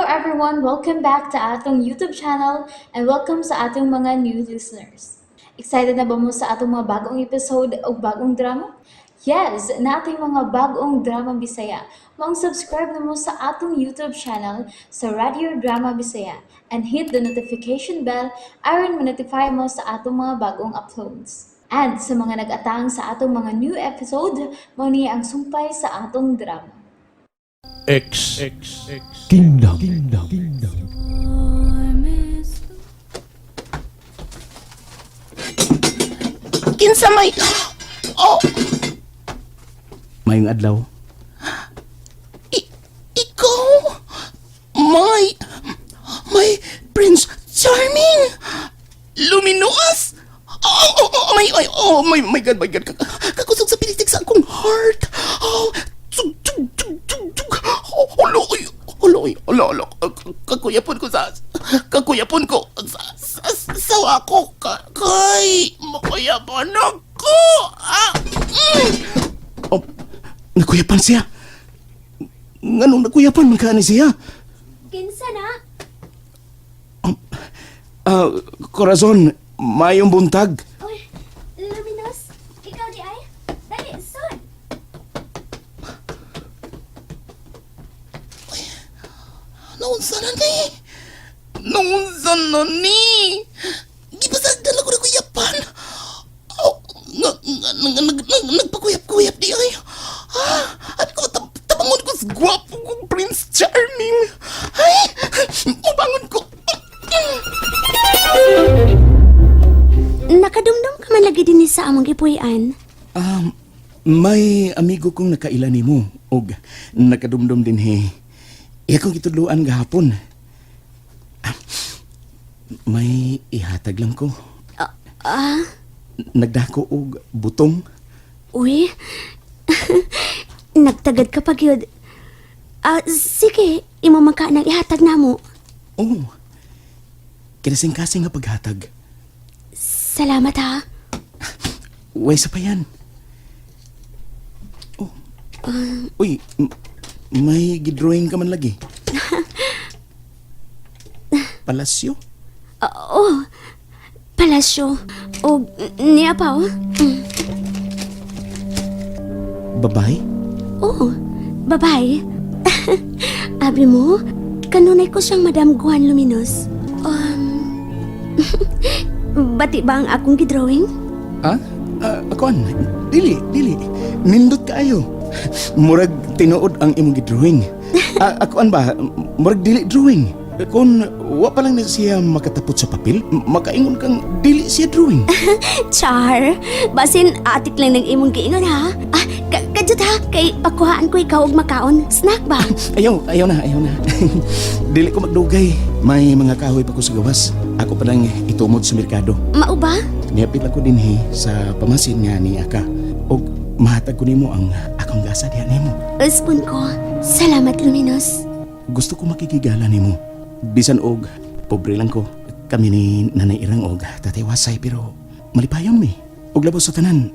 Everyone! Welcome back to atong YouTube channel and welcome sa atong mga new listeners. Excited na ba mo sa atong mga bagong episode o bagong drama? Yes, naa tay mga bagong drama Bisaya. Maong subscribe na mo sa atong YouTube channel sa Radio Drama Bisaya and hit the notification bell aron ma-notify mo sa atong mga bagong uploads. And sa mga nag-atang sa atong mga new episode, mao ni ang sumpay sa atong drama. X Kingdom. Kingdom. Kinsa may... Oh, Mayong adlaw. Ikaw! My Prince Charming! Luminous! Oh, my, oh, oh, my, my God, my God. Kakusog sa pinitik sa akong heart. Oh, tug, tug, tug, tug, tug. Oh, hala, oy, hala, oy, hala, hala. Kakuyapon ko sa sawa ko. Kay, makayapan ako. Ah, Oh, nagkuyapan siya. Nganong nagkuyapan man ka ni siya? Kinsa na? Ah, Corazon, mayong buntag. Uy, Luminos, ikaw di ay? Dali, sud! Naunsa na ni? Naunsa na ni? Gipasagdan ako na kuyapan. Oh, nga, nga, nga, nag, nag, nagpakuyap-kuyap di ay. Ah, at ko, tabangon ko sa gwapo kong Prince Charming. Ay, mubangon ko. Nakadumdum ka man lagi din sa among gipuy-an. May amigo kong nakaila nimo og nakadumdum din he. Iya kong gitudloan gahapon. Ah, may ihatag lang ko. Ah, Nagdako og butong. Uy. Nagtagad ka pa gyud. Ah, sige, imo man ka nang ihatag namo. Oh. Kinasing-kasing nga paghatag. Salamat ha. Way sa pa yan. Oh. Uy, may gidrawing ka man lagi. Palasyo? Ah, oh, palasyo. O, niya pa oh. Babae? Oh, bye-bye. Abi mo, kanunay ko siyang Madam Guan Luminos. Bati ba ang akong gidrawing? Ah? Ah, akuan, dili, dili. Nindot kaayo. Murag tinuod ang imong gidrawing. Ah, akuan ba, murag dili drawing. Kung wa pa lang na siya makatapot sa papel, makaingon kang dili siya drawing. Char, basin atik lang ng imong giingon ha. Ah, kadyot ha, kay pakuhaan ko ikaw og makaon. Snack ba? Ayaw, ayaw na, ayaw na. Dili ko magdugay. May mga kahoy pa ko sa gawas. Ako pa lang itumod sa merkado. Mao ba? Nihapit lang ko dinhi sa pamasin nga ni Aka. Og mahatag ko nimo ang akong gasa diha nimo. Spoon ko. Salamat, Luminos. Gusto ko makikigala nimo. Bisan og pobre lang ko. Kami ni Nanay Irang og Tatay Wasay pero malipayon mi. Og labaw sa tanan,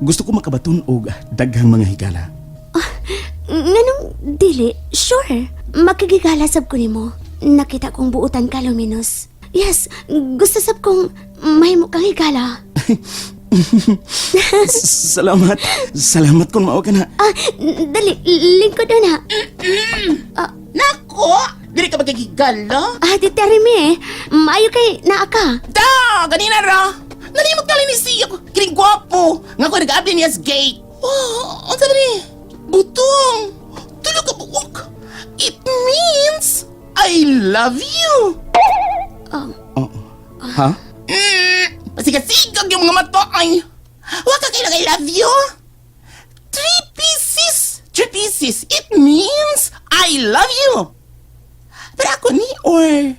gusto ko makabaton og daghang mga higala. Nganong dili? Sure. Makigigala sab ko nimo. Nakita kong buutan ka, Luminos. Yes, gusto sab kong mahimo kang higala. Salamat. Salamat kung mao ka na. Ah, dali, lingkod na. Nako! Dili ka magkikigala? Ah, di Teremy eh. Maayo kay naa ka. Da! Ganina ra! Nalimot na ni siya. Kining gwapo! Nga ko nag-abli niya sa gate. Oh, unsa ba ni? Butong! Tulo ka buok! It means I love you! Oh. Ha? Pasigasigag yung mga mata ay! Wa ka kailang I love you! Three pieces! Three pieces! It means I love you! Pero ako ni or...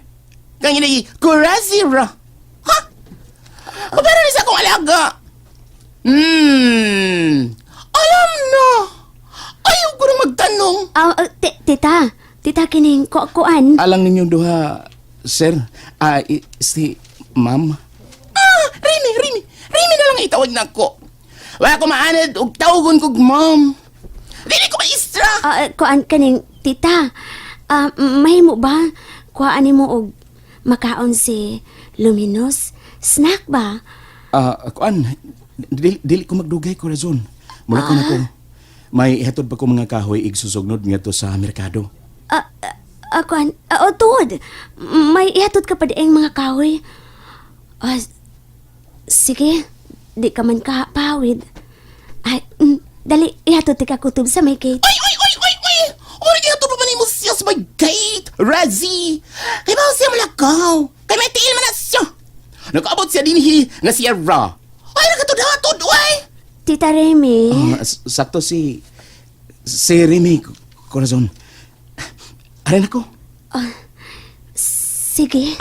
Kang inagi, Kurazira! Ha? Pero ni sa akong alaga! Alam na! Ayaw ko na magtanong! Ah, tita, tita kining kuan. Alang ninyong duha, sir. Ah, si ma'am. Ah! Rimi, Rimi! Rimi na lang itawag na ako. Wala ko maanad og tawagon kog ma'am. Dili ko maistra! Ah, kuan kaning tita. Ah, mahimo ba? Kuhaan nimo og makaon si Luminous? Snack ba? Ah, kuan, dili, dili ko magdugay, Corazon. Mula ko na ko. May ihatod pa ko mga kahoy igsusugnod ngadto sa merkado. Ah, ah, kuan, oh, tuod. May ihatod ka pa dieng mga kahoy. Ah, sige, di ka man ka pawid. Ay, dali, ihatod ti ka kutob sa may gate. Uy, uy, uy, uy, uy! Uy, ihatod pa man nimo siya sa may gate! Razzie! Kay ba siya malakaw? Kay may tiil man na siya! Nakaabot siya dinhi nga siya ra. Ay, nakatod-hatod, uy! Tita Remy, Ah, sakto si Remy, Corazon. Aray nako. Sige.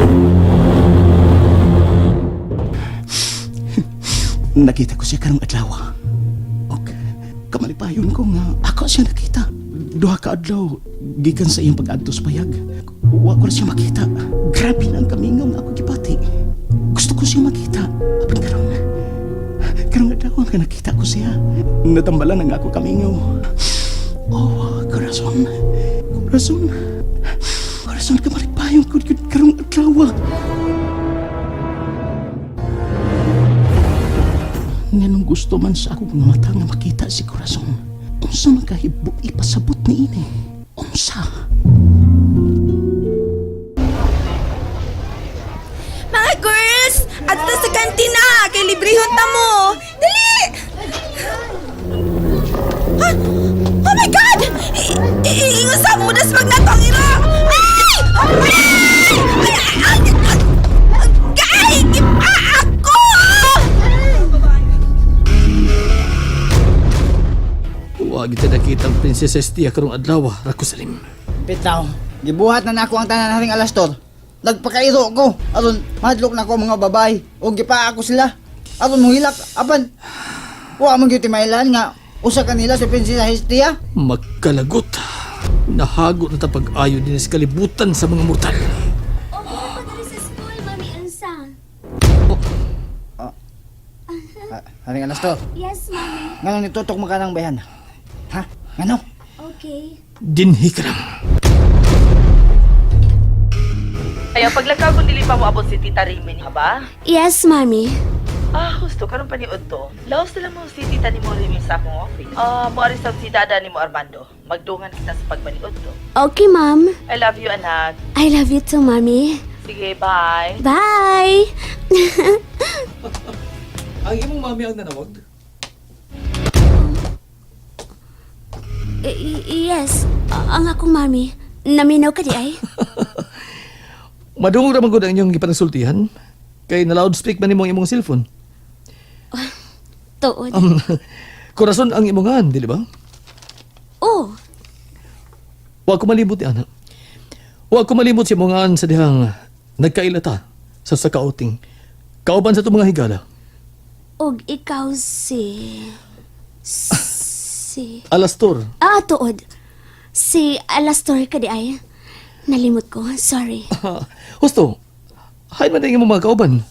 Nakita ko siya karong adlaw. Ok, kamalipayon ko nga ako siya nakita. Duha ka adlaw gikan sa iyang pag-adto sa payag. Wa ko na siya makita. Grabe na ang kamingaw nga ako gibati. Gusto ko siya makita. Apan karong adlaw nga nakita ko siya. Natambalan ang ako kamingaw. Oh, Corazon. Corazon. Corazon, kamalipayon ko gyud karong adlaw. Nganong gusto man sa akong mata nga makita si Corazon. Unsa man kahibot ipasabot ni ini? Unsa? Mga girls, adto sa kantina kay librehon ta mo. Dali! Ha? Oh my God! Ingusap mo das magnato ang iro! Ay! Ay! Ay! Ay! Ay! Ay! Gipa ako! Wa kita nakita ang Princess Estia karong adlaw, Rakusalim. Bitaw, gibuhat na nako ang tanan haring Alastor. Nagpakairo ko, aron mahadlok na ko ang mga babae ug gipaa ko sila. Aron mohilak apan wa man gyud timailan nga usa kanila si Prinsesa Hestia. Magkalagot. Nahago na ta pag-ayo din sa kalibutan sa mga mortal. Okay pa diri sa school, Mami Elsa. Ah, Haring Alastor, Yes, Mami. ngano nitutok mo ka ng bayan? Ha? Ngano? Okay. Dinhi ka lang. Ayaw, paglakaw kung dili pa mo abot si Tita Remy niya ba? Yes, Mami. Ah, husto, karon pa ni Odto. Laos na lang mo si Tita ni mo Remy sa akong office. Ah, mo aris si Dada ni mo Armando. Magdungan kita sa pagpaniod to. Okay, Ma'am. I love you, anak. I love you too, Mami. Sige, bye. Bye! Ang imong mami ang nanawag? Yes, ang akong mami. Naminaw ka di ay? Madungog ra man gud ang inyong gipanagsultihan. Kay na loudspeak man nimo ang imong cellphone. Tuod. Corazon ang imongan, dili ba? Oh, Wa ko malibot ni ana. Wa ko malimot si imongan sa dihang nagkailata sa sakauting. Kauban sa itong mga higala. Og ikaw si Alastor. Ah, tuod. Si Alastor ka di ay. Nalimot ko. Sorry. Husto, hay man ang imong mga kauban.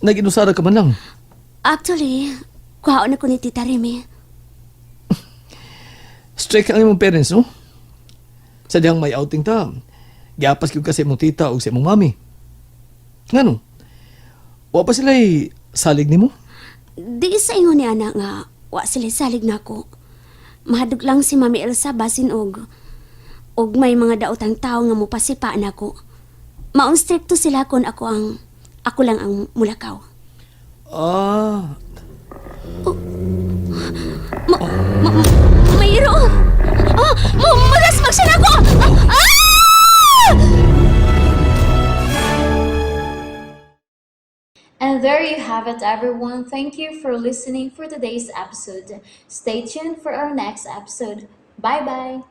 Nag-inusara ka man lang. Actually, kuhaon ako ni Tita Remy. Strict ang imong parents, no? Sa dihang may outing ta, giapas gyud ka sa imong tita o sa imong mami. Ngano? Wa pa sila'y salig nimo? Di sa ingon ni ana nga, wa sila salig nako. Mahadog lang si Mami Elsa basin og may mga daotang tao nga mopasipa nako. Maong stricto sila kon ako lang ang mulakaw. Ah, Ma, ma, mayro! Ah, marasmag siya nako! Ah! Ah! And there you have it, everyone. Thank you for listening for today's episode. Stay tuned for our next episode. Bye bye.